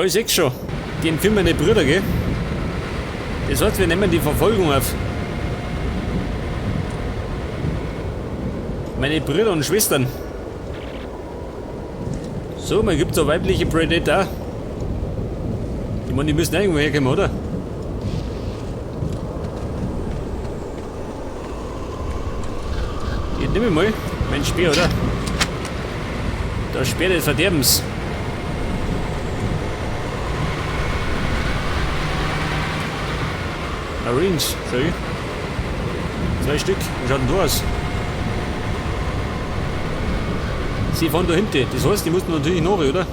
Ja, ich seh's schon. Die empfehlen meine Brüder, gell? Das heißt, wir nehmen die Verfolgung auf. Meine Brüder und Schwestern. So, man gibt so weibliche Predator. Ich meine, die müssen irgendwo herkommen, oder? Jetzt nehme ich mal mein Speer, oder? Der Speer des Verderbens. Marines, schön. 2 Stück. Wie schaut denn da aus? Sie fahren da hinten. Das heißt, die mussten natürlich nach, oder?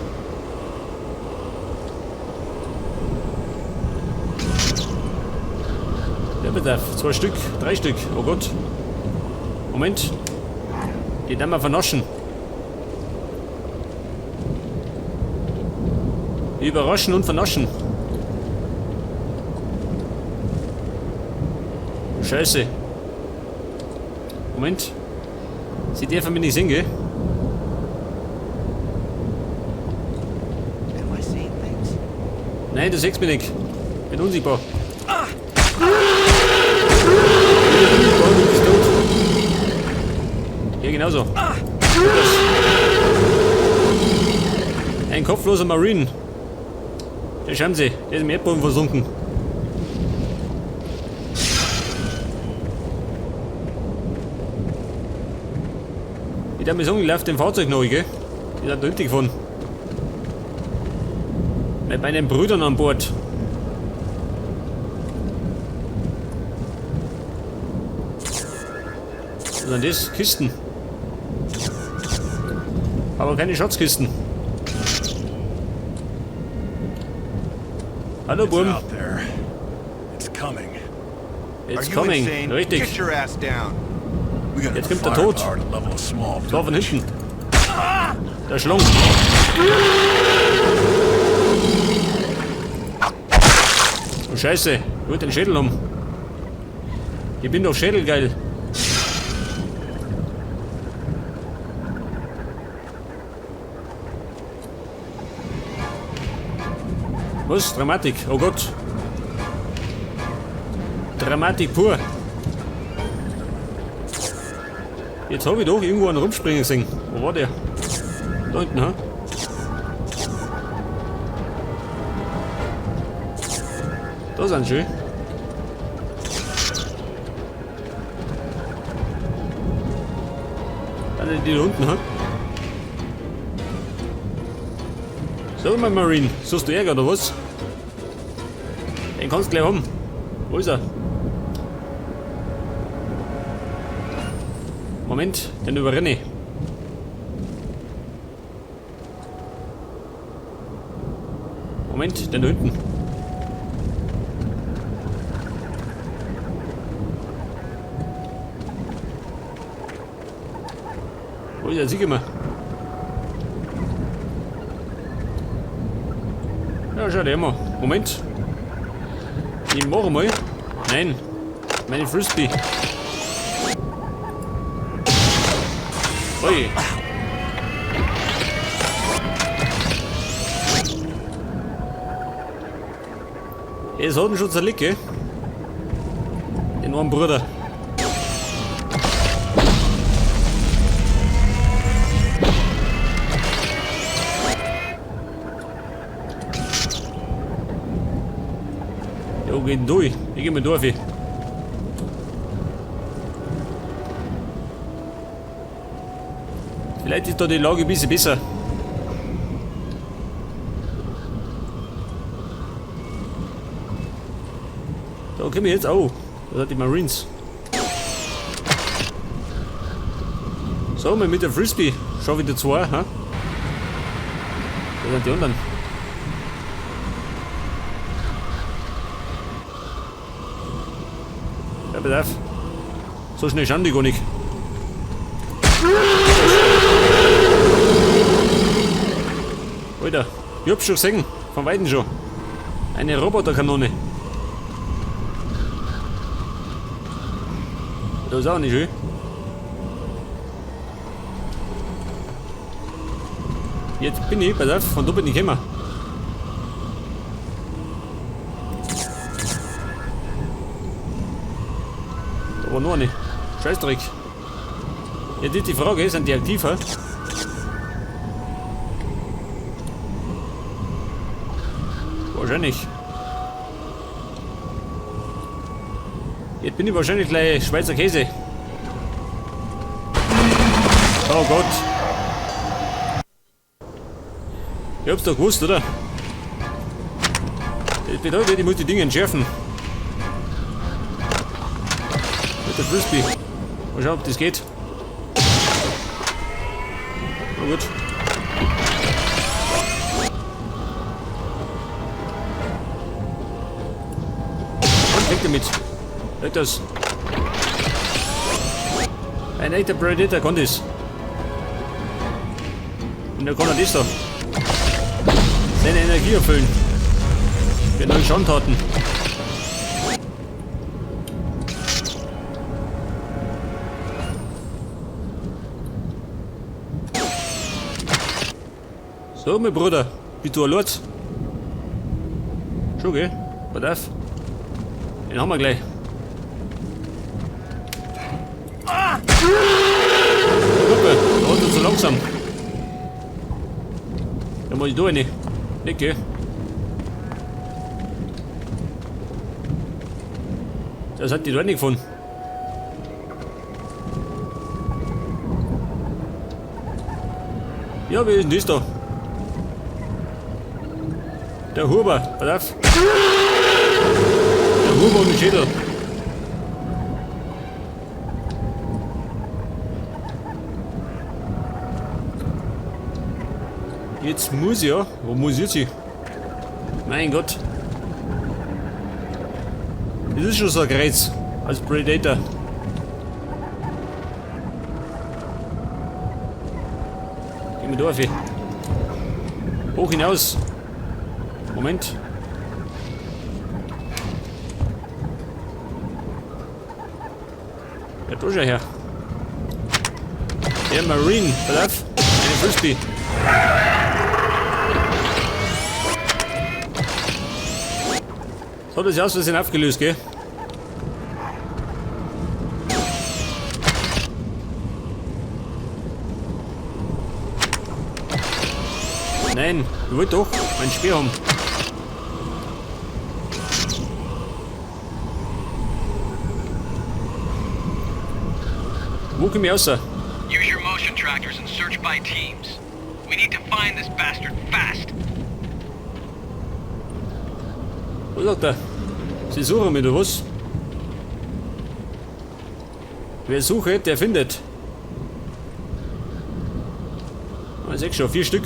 Ja, bitte. 2 Stück, 3 Stück. Oh Gott. Moment. Die werden wir vernaschen. Überraschen und vernaschen. Scheiße. Moment. Sie dürfen mich nicht sehen, gell? Am I seeing things? Nein, du siehst mich nicht. Bin unsichtbar. Du bist tot. Ja, genauso. Ein kopfloser Marine. Der schauen Sie, der ist im Erdboden versunken. Ich darf mir sagen, ich laufe dem Fahrzeug nach, gell? Die sind da hinten gefahren. Mit meinen Brüdern an Bord. Was sind das? Kisten. Aber keine Schatzkisten. Hallo, It's Burm. out there. It's coming. It's Are you coming. insane? Richtig. Get your ass down. We got Jetzt enough kommt der Tod. firepower to level a small So, von village. hinten. Der Schlong. Oh, Scheiße. Ich wollte den Schädel um. Ich bin doch schädelgeil. Was? Dramatik. Oh Gott. Dramatik pur. Jetzt hab ich doch irgendwo einen rumspringen gesehen. Wo war der? Da hinten, ha? Da sind sie. Dann sind die da unten, ha? So, mein Marine, suchst du Ärger oder was? Den kannst du gleich haben. Wo ist er? Moment, den überrenne ich. Moment, den da hinten. Wo ist der Sieg immer? Ja, schau dir mal. Moment. Ich mach mal. Nein. Meine Frisbee. Ui. Es hat ihn schon zerlegt, gell? Den armen Bruder. Jo, geht denn durch? Ich geh mal durch. Vielleicht ist da die Lage ein bisschen besser. Da kommen wir jetzt auch. Da sind die Marines. So, mal mit der Frisbee. Schon wieder zwei, ha? Da sind die anderen. Ja, pass auf. So schnell schauen die gar nicht. Alter, ich hab's schon gesehen. Von Weitem schon. Eine Roboterkanone. Das ist auch nicht schön. Jetzt bin ich, pass auf, von da bin ich gekommen. Aber nur eine. Scheißdreck. Jetzt ist die Frage, sind die aktiver? Wahrscheinlich. Jetzt bin ich wahrscheinlich gleich Schweizer Käse. Oh Gott. Ich hab's doch gewusst, oder? Das bedeutet, ich muss die Dinge entschärfen. Mit der Frisbee. Mal schauen, ob das geht. Na gut. Und weg damit. Weg das. Ein echter Predator kann das. Und er kann auch das da. Seine Energie erfüllen. Für neue Schandtaten. So, mein Bruder, bist du ein Lord? Schon, gell? Pass auf. Den haben wir gleich. Gruppe, da hat er zu langsam. Da muss ich da rein. Nicht, gell? Das hat die da nicht gefunden. Ja, wer ist denn das da? Der Huber, pass auf. Der Huber und der Schädel. Jetzt muss ich ja. Wo muss ich jetzt hin? Mein Gott. Das ist schon so ein Kreuz als Predator. Gehen wir da auf. Hoch hinaus. Moment. Ja, da schau her. Der Marine, pass auf. Eine Frisbee. Das hat sich aus Versehen aufgelöst, gell? Nein, ich wollte doch meinen Speer haben. Wo komm ich raus? Use your motion trackers and search by teams. We need to find this bastard fast. Was sagt er? Sie suchen mich, oder was? Wer sucht, der findet. Ah, ich seh schon, 4 Stück.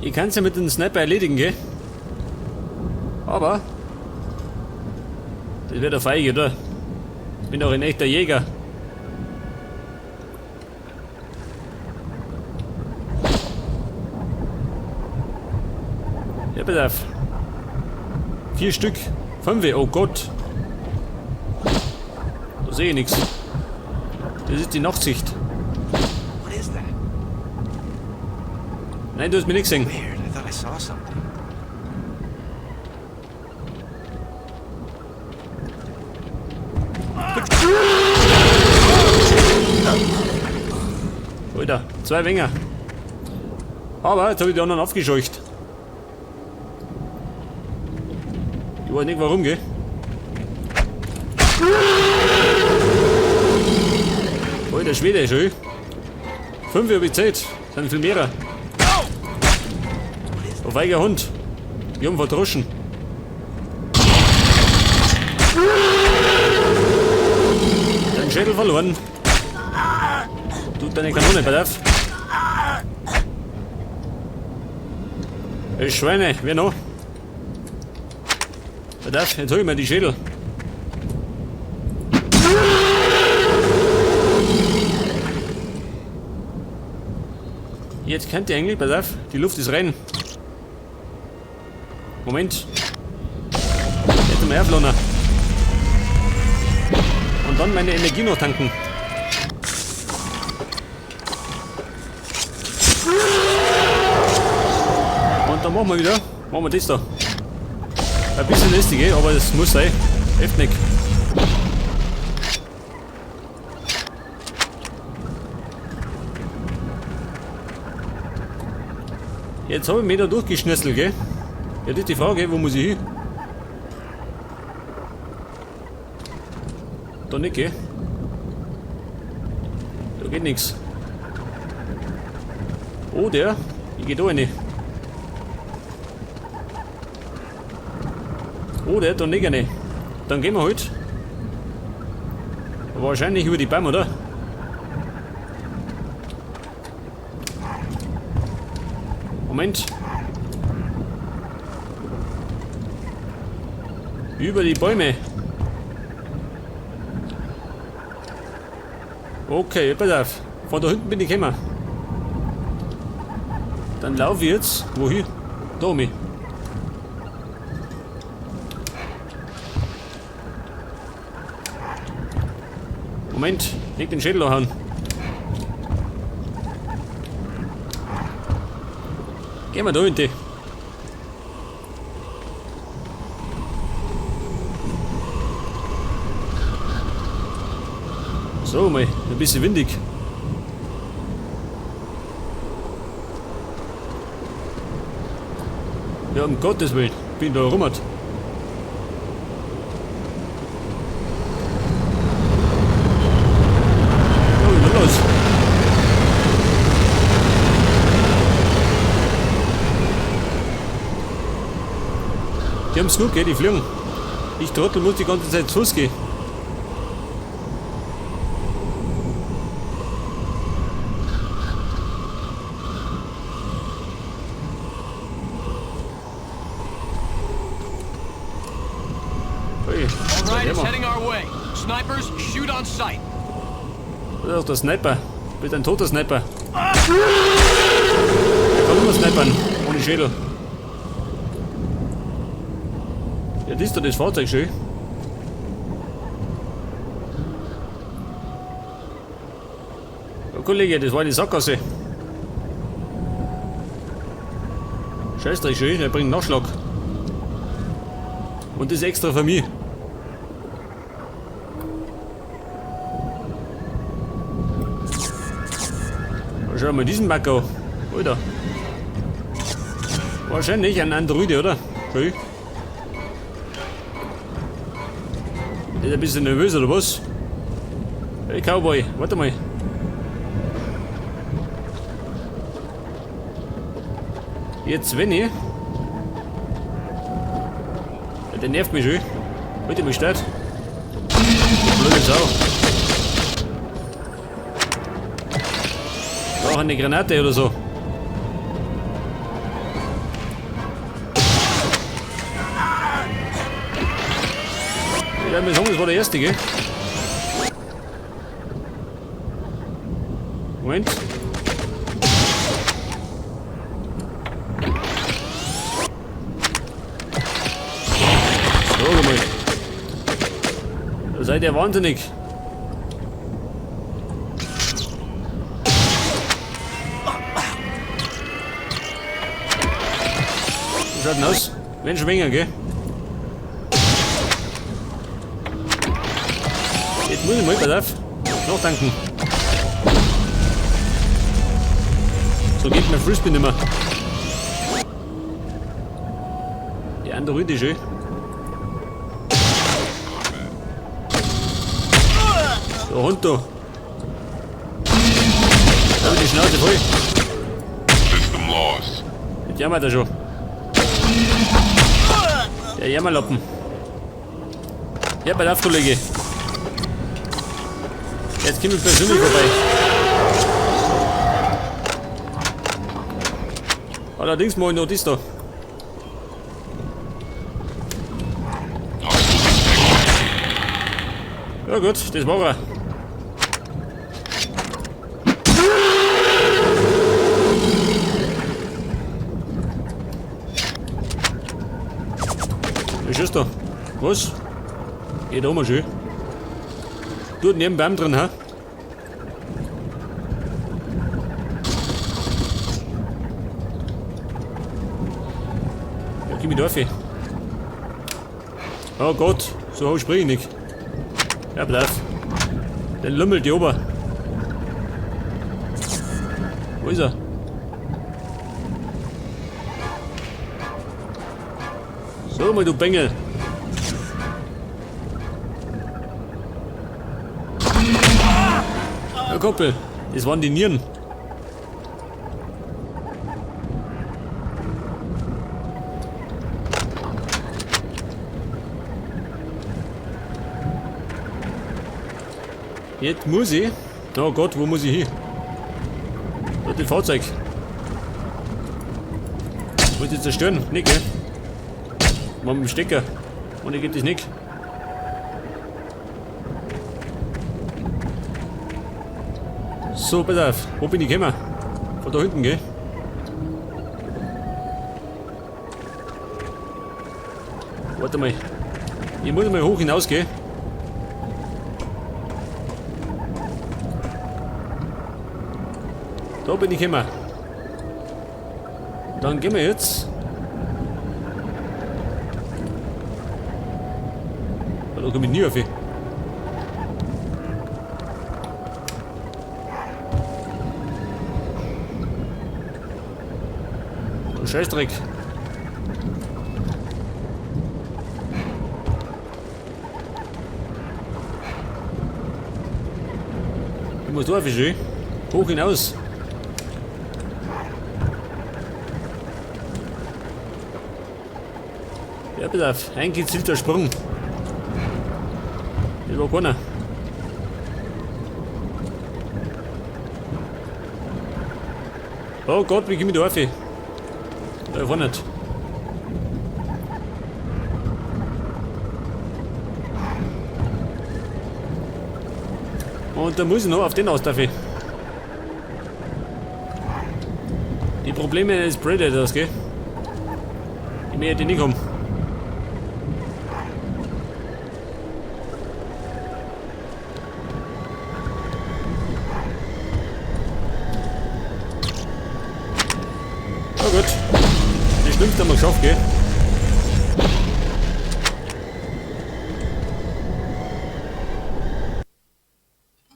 Ich kann's ja mit dem Sniper erledigen, gell? Aber das wird doch feige, oder? Ich bin doch ein echter Jäger. Ja, pass auf. 4 Stück. 5, oh Gott. Da sehe ich nix. Das ist die Nachtsicht. What is that? Nein, du hast mich nicht gesehen. Weird, I thought I saw something. Alter, 2 Winger. Aber jetzt hab ich die anderen aufgescheucht. Ich weiß nicht warum, gell? Alter Schwede, schön. 5 hab ich gezählt. Sind viel mehrer. Ein feiger Hund. Wir haben verdroschen. Dein Schädel verloren. Du, deine Kanone, pass auf. Ey, Schweine, wer noch? Pass auf, jetzt hol ich mir die Schädel. Jetzt könnt ihr eigentlich, pass auf, die Luft ist rein. Moment. Jetzt mal herflohen. Und dann meine Energie noch tanken. Und dann machen wir wieder. Machen wir das da. Ein bisschen lästig, aber das muss sein. Hilft nicht. Jetzt habe ich mich da durchgeschnüsselt, gell? Ja, das ist die Frage, wo muss ich hin? Da nicht, gell? Da geht nichts. Oh, der. Ich geh da rein. Oh, der, da nicht rein. Dann gehen wir halt. Wahrscheinlich über die Bäume, oder? Moment. Über die Bäume. Okay, pass auf. Von da hinten bin ich gekommen. Dann laufe ich jetzt. Wohin? Da mich. Moment, leg den Schädel hauen. Gehen wir da hinten. So, mal ein bisschen windig. Ja, um Gottes Willen, bin da rummert. Ja, was ist denn los? Die haben's gut, gell, die fliegen. Ich Trottel muss die ganze Zeit zu Fuß gehen. Hey, All right, it's da heading our way. Snipers, shoot on sight. Das ist doch der Sniper. Du bist ein toter Sniper. Der kann immer snipern, ohne Schädel. Ja, das ist doch das Fahrzeug schön. Ja, Kollege, das war die Sackgasse. Scheißdreck schön, der bringt Nachschlag. Und das extra für mich. Schau mal diesen Backo. Alter. Wahrscheinlich ein Androide, oder? Schön. Der ist ein bisschen nervös, oder was? Hey Cowboy, warte mal. Jetzt, wenn ich. Ja, der nervt mich schon. Heute mich stört. Blöde Sau. Brauche eine Granate oder so. Ich werde mir sagen, das war der erste, gell? Moment. So, mal. Da seid ihr wahnsinnig. Wie schaut denn aus? Wenn schon weniger, gell? Jetzt muss ich mal, pass auf, nachtanken. So geht mein Frisbee nicht mehr. Die Androide schön. So, Hund da. Da hab ich die Schnauze voll. System lost. Jetzt jammert er schon. Der Jammerlappen. Ja, pass auf, Kollege. Jetzt komm ich persönlich vorbei. Allerdings mach ich noch das da. Ja gut, das war er. Was ist da? Was? Geht auch mal schön. Tut neben Baum drin, ha? Ja, gib mir Dorfe. Oh Gott, so hoch spring ich nicht. Ja, bleib. Den lümmelt die Ober. Wo ist er? So mal, du Bengel. Ja, Kumpel, das waren die Nieren. Jetzt muss ich. Oh Gott, wo muss ich hin? Da das Fahrzeug. Muss ich zerstören? Nicht, gell? Mal mit dem Stecker. Ohne geht das nicht. So, pass auf. Wo bin ich gekommen? Von da hinten, gell? Warte mal. Ich muss mal hoch hinaus, gell? Da bin ich gekommen. Dann gehen wir jetzt. Da komme ich nie auf. Du Scheißdreck. Ich muss da auf, hoch hinaus. Ja, pass auf, ein gezielter Sprung. Das war keiner. Oh Gott, wie komme ich da auf? Da vorne nicht. Und da muss ich noch auf den aus, darf ich. Die Probleme des Predators, gell? Die mehr die nicht haben. Oh gut. Das Schlimmste haben wir geschafft, gell?